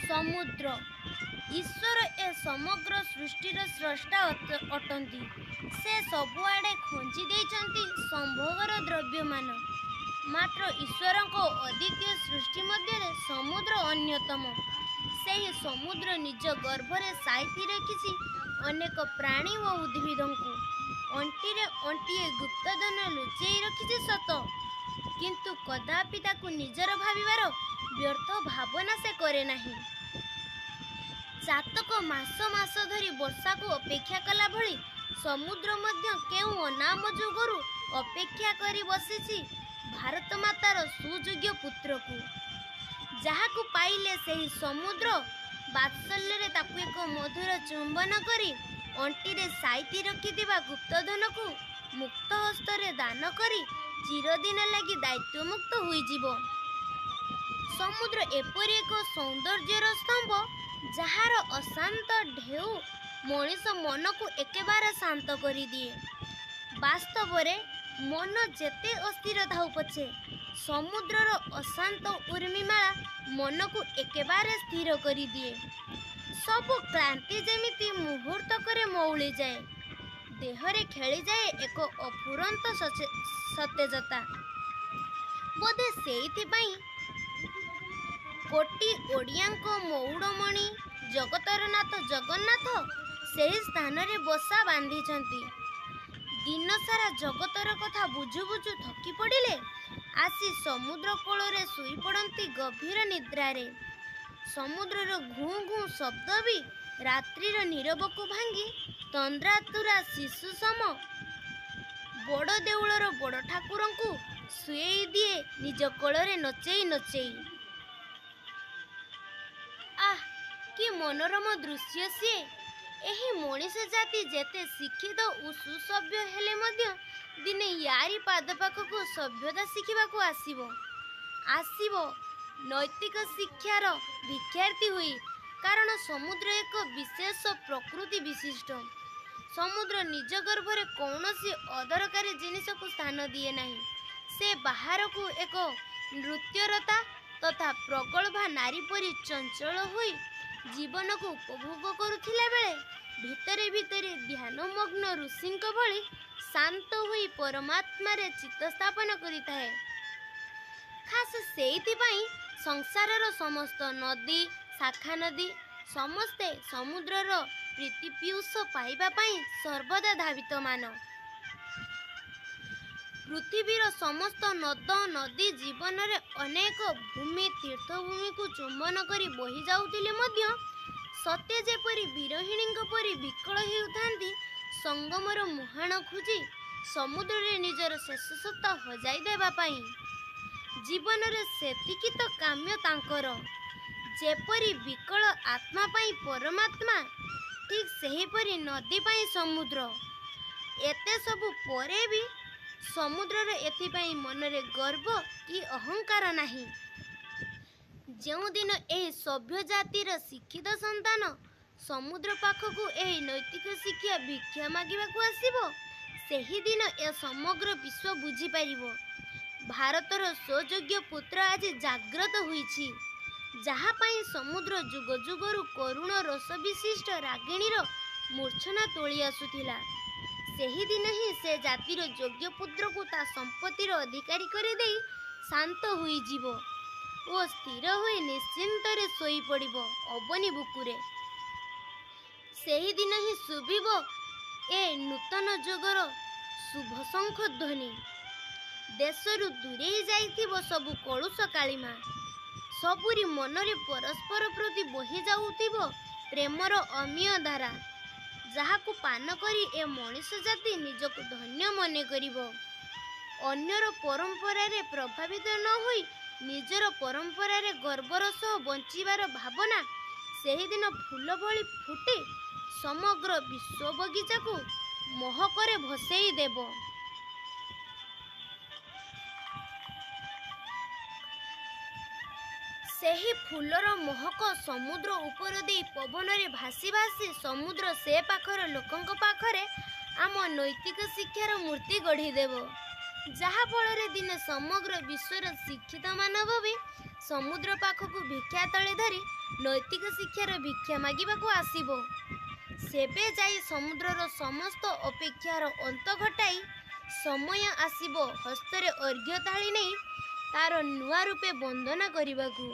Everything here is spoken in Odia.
ସମୁଦ୍ର। ଈଶ୍ୱର ଏ ସମଗ୍ର ସୃଷ୍ଟିର ସ୍ରଷ୍ଟା ଅଟନ୍ତି। ସେ ସବୁଆଡ଼େ ଖଞ୍ଜି ଦେଇଛନ୍ତି ସମ୍ଭୋଗର ଦ୍ରବ୍ୟମାନ। ମାତ୍ର ଈଶ୍ୱରଙ୍କ ଅଦ୍ୱିତୀୟ ସୃଷ୍ଟି ମଧ୍ୟରେ ସମୁଦ୍ର ଅନ୍ୟତମ। ସେହି ସମୁଦ୍ର ନିଜ ଗର୍ଭରେ ସାଇତି ରଖିଛି ଅନେକ ପ୍ରାଣୀ ଓ ଉଦ୍ଭିଦଙ୍କୁ। ଅଣ୍ଟିରେ ଅଣ୍ଟିଏ ଗୁପ୍ତଧନ ଲୁଚେଇ ରଖିଛି ସତ, କିନ୍ତୁ କଦାପି ତାକୁ ନିଜର ଭାବିବାର ବ୍ୟର୍ଥ ଭାବନା ସେ କରେ ନାହିଁ। ଚାତକ ମାସ ମାସ ଧରି ବର୍ଷାକୁ ଅପେକ୍ଷା କଲା ଭଳି ସମୁଦ୍ର ମଧ୍ୟ କେଉଁ ଅନାମ ଯୁଗରୁ ଅପେକ୍ଷା କରି ବସିଛି ଭାରତମାତାର ସୁଯୋଗ୍ୟ ପୁତ୍ରକୁ, ଯାହାକୁ ପାଇଲେ ସେହି ସମୁଦ୍ର ବାତ୍ସଲ୍ୟରେ ତାକୁ ଏକ ମଧୁର ଚୁମ୍ବନ କରି ଅଣ୍ଟିରେ ସାଇତି ରଖିଥିବା ଗୁପ୍ତଧନକୁ ମୁକ୍ତ ହସ୍ତରେ ଦାନ କରି ଚିରଦିନ ଲାଗି ଦାୟିତ୍ୱମୁକ୍ତ ହୋଇଯିବ। ସମୁଦ୍ର ଏପରି ଏକ ସୌନ୍ଦର୍ଯ୍ୟର ସ୍ତମ୍ଭ, ଯାହାର ଅଶାନ୍ତ ଢେଉ ମଣିଷ ମନକୁ ଏକେବାରେ ଶାନ୍ତ କରିଦିଏ। ବାସ୍ତବରେ ମନ ଯେତେ ଅସ୍ଥିର ଥାଉ ପଛେ, ସମୁଦ୍ରର ଅଶାନ୍ତ ଉର୍ମିମାଳା ମନକୁ ଏକେବାରେ ସ୍ଥିର କରିଦିଏ। ସବୁ କ୍ଳାନ୍ତି ଯେମିତି ମୁହୂର୍ତ୍ତକରେ ମଉଳିଯାଏ, ଦେହରେ ଖେଳିଯାଏ ଏକ ଅଫୁରନ୍ତ ସତେଜତା। ବୋଧେ ସେଇଥିପାଇଁ କୋଟି ଓଡ଼ିଆଙ୍କ ମଉଡ଼ମଣି ଜଗତର ନାଥ ଜଗନ୍ନାଥ ସେହି ସ୍ଥାନରେ ବସା ବାନ୍ଧିଛନ୍ତି। ଦିନସାରା ଜଗତର କଥା ବୁଝୁ ବୁଝୁ ଥକି ପଡ଼ିଲେ ଆସି ସମୁଦ୍ର କୋଳରେ ଶୋଇପଡ଼ନ୍ତି ଗଭୀର ନିଦ୍ରାରେ। ସମୁଦ୍ରର ଘୁଁ ଘୁଁ ଶବ୍ଦ ବି ରାତ୍ରିର ନୀରବକୁ ଭାଙ୍ଗି ତନ୍ଦ୍ରାତୁରା ଶିଶୁ ସମ ବଡ଼ ଦେଉଳର ବଡ଼ ଠାକୁରଙ୍କୁ ଶୁଏଇ ଦିଏ ନିଜ କୋଳରେ ନଚେଇ ନଚେଇ। ଆଃ, କି ମନୋରମ ଦୃଶ୍ୟ ସିଏ! ଏହି ମଣିଷ ଜାତି ଯେତେ ଶିକ୍ଷିତ ଓ ସୁସଭ୍ୟ ହେଲେ ମଧ୍ୟ ଦିନେ ୟାରି ପାଦ ପାଖକୁ ସଭ୍ୟତା ଶିଖିବାକୁ ଆସିବ, ଆସିବ ନୈତିକ ଶିକ୍ଷାର ଭିକ୍ଷାର୍ଥୀ ହୋଇ। କାରଣ ସମୁଦ୍ର ଏକ ବିଶେଷ ପ୍ରକୃତି ବିଶିଷ୍ଟ। ସମୁଦ୍ର ନିଜ ଗର୍ଭରେ କୌଣସି ଅଦରକାରୀ ଜିନିଷକୁ ସ୍ଥାନ ଦିଏ ନାହିଁ। ସେ ବାହାରକୁ ଏକ ନୃତ୍ୟରତା ତଥା ପ୍ରଗଳ୍ଭା ନାରୀ ପରି ଚଞ୍ଚଳ ହୋଇ ଜୀବନକୁ ଉପଭୋଗ କରୁଥିଲା ବେଳେ ଭିତରେ ଭିତରେ ଧ୍ୟାନମଗ୍ନ ଋଷିଙ୍କ ଭଳି ଶାନ୍ତ ହୋଇ ପରମାତ୍ମାରେ ଚିତ୍ତ ସ୍ଥାପନ କରିଥାଏ। ଖାସ୍ ସେଇଥିପାଇଁ ସଂସାରର ସମସ୍ତ ନଦୀ, ଶାଖା ନଦୀ ସମସ୍ତେ ସମୁଦ୍ରର ପ୍ରୀତିପୀୟୂଷ ପାଇବା ପାଇଁ ସର୍ବଦା ଧାବିତମାନ। ପୃଥିବୀର ସମସ୍ତ ନଦ ନଦୀ ଜୀବନରେ ଅନେକ ଭୂମି, ତୀର୍ଥଭୂମିକୁ ଚୁମ୍ବନ କରି ବହି ଯାଉଥିଲେ ମଧ୍ୟ ସତେ ଯେପରି ବିରହିଣୀଙ୍କ ପରି ବିକଳ ହେଉଥାନ୍ତି ସଙ୍ଗମର ମୁହାଣ ଖୋଜି ସମୁଦ୍ରରେ ନିଜର ଶେଷ ସତ୍ତା ହଜାଇ ଦେବା ପାଇଁ। ଜୀବନରେ ସେତିକି ତ କାମ୍ୟ ତାଙ୍କର। ଯେପରି ବିକଳ ଆତ୍ମା ପାଇଁ ପରମାତ୍ମା, ଠିକ୍ ସେହିପରି ନଦୀ ପାଇଁ ସମୁଦ୍ର। ଏତେ ସବୁ ପରେ ବି ସମୁଦ୍ରର ଏଥିପାଇଁ ମନରେ ଗର୍ବ କି ଅହଙ୍କାର ନାହିଁ। ଯେଉଁଦିନ ଏହି ସଭ୍ୟ ଜାତିର ଶିକ୍ଷିତ ସନ୍ତାନ ସମୁଦ୍ର ପାଖକୁ ଏହି ନୈତିକ ଶିକ୍ଷା ଭିକ୍ଷା ମାଗିବାକୁ ଆସିବ, ସେହିଦିନ ଏ ସମଗ୍ର ବିଶ୍ୱ ବୁଝିପାରିବ ଭାରତର ସ୍ୱଯୋଗ୍ୟ ପୁତ୍ର ଆଜି ଜାଗ୍ରତ ହୋଇଛି, ଯାହା ପାଇଁ ସମୁଦ୍ର ଯୁଗ ଯୁଗରୁ କରୁଣ ରସ ବିଶିଷ୍ଟ ରାଗିଣୀର ମୂର୍ଚ୍ଛନା ତୋଳି ଆସୁଥିଲା। ସେହିଦିନ ହିଁ ସେ ଜାତିର ଯୋଗ୍ୟ ପୁତ୍ରକୁ ତା ସମ୍ପତ୍ତିର ଅଧିକାରୀ କରିଦେଇ ଶାନ୍ତ ହୋଇଯିବ ଓ ସ୍ଥିର ହୋଇ ନିଶ୍ଚିନ୍ତରେ ଶୋଇପଡ଼ିବ ଅବନୀ ବୁକୁରେ। ସେହିଦିନ ହିଁ ଶୁଭିବ ଏ ନୂତନ ଯୁଗର ଶୁଭ ଶଙ୍ଖ ଧ୍ୱନି। ଦେଶରୁ ଦୂରେଇ ଯାଇଥିବ ସବୁ କଳୁଷ କାଳିମା, ସବୁରି ମନରେ ପରସ୍ପର ପ୍ରତି ବହି ଯାଉଥିବ ପ୍ରେମର ଅମୀୟ ଧାରା, ଯାହାକୁ ପାନ କରି ଏ ମଣିଷ ଜାତି ନିଜକୁ ଧନ୍ୟ ମନେ କରିବ। ଅନ୍ୟର ପରମ୍ପରାରେ ପ୍ରଭାବିତ ନ ହୋଇ ନିଜର ପରମ୍ପରାରେ ଗର୍ବର ସହ ବଞ୍ଚିବାର ଭାବନା ସେହିଦିନ ଫୁଲ ଭଳି ଫୁଟି ସମଗ୍ର ବିଶ୍ୱ ବଗିଚାକୁ ମହକରେ ଭସେଇ ଦେବ। ସେହି ଫୁଲର ମହକ ସମୁଦ୍ର ଉପର ଦେଇ ପବନରେ ଭାସି ଭାସି ସମୁଦ୍ର ସେ ପାଖର ଲୋକଙ୍କ ପାଖରେ ଆମ ନୈତିକ ଶିକ୍ଷାର ମୂର୍ତ୍ତି ଗଢ଼ିଦେବ, ଯାହାଫଳରେ ଦିନେ ସମଗ୍ର ବିଶ୍ୱର ଶିକ୍ଷିତ ମାନବ ବି ସମୁଦ୍ର ପାଖକୁ ଭିକ୍ଷା ତଳେ ଧରି ନୈତିକ ଶିକ୍ଷାର ଭିକ୍ଷା ମାଗିବାକୁ ଆସିବ। ସେବେ ଯାଇ ସମୁଦ୍ରର ସମସ୍ତ ଅପେକ୍ଷାର ଅନ୍ତ ଘଟାଇ ସମୟ ଆସିବ ହସ୍ତରେ ଅର୍ଘ୍ୟ ଥାଳି ନେଇ ତାର ନୂଆ ରୂପେ ବନ୍ଦନା କରିବାକୁ।